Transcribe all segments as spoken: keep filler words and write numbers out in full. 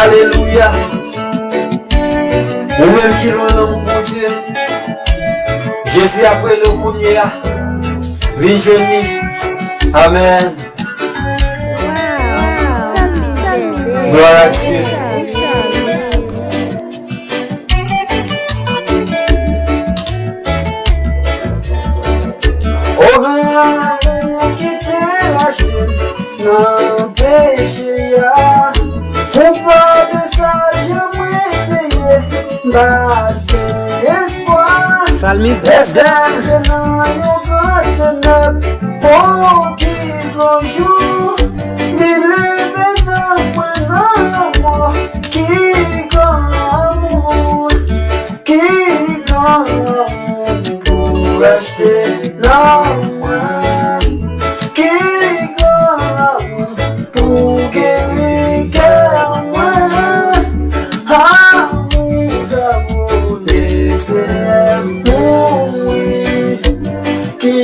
Alelouya. Ou menm ki lwen lanmou Bondye, Jezi ap rele w kounye a. Vin jwenn li. Amèn. Glwa a Dye. O gran amou ki te rachte m nan peche a, koupab e sal jan mwen te ye, m pa t gen espwa. Salmis Dèzè. Lè sèl te nan yon gran tenèb, o ki gran jou li leve nan mwen nan lanmò. Ki gran amou, ki gran amou pou rachte nanm mwen. Ki gran amou pou geri kè mwen. Amou sa voye Senyè mouri. Ki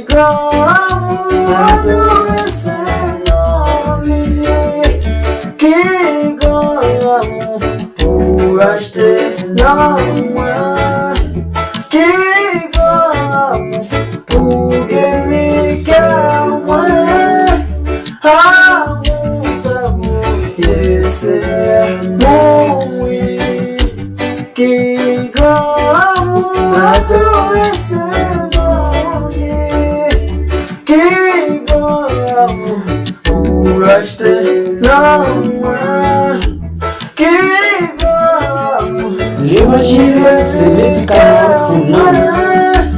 gran amou, adore se non li ye. Ki gran amou pou rachte nanm mwen. Ki gran amou pou geri kè mwen. Amou sa voye Senyè mouri. Ki gran amou, adore se non li. Ki gran amou pou rachte nanm mwen. Ki gran amou. Levanjil se medikaman pou nanm.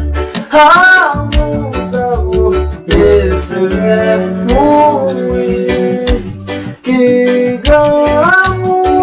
Amou sa voye Senyè mouri. Ki gran amou,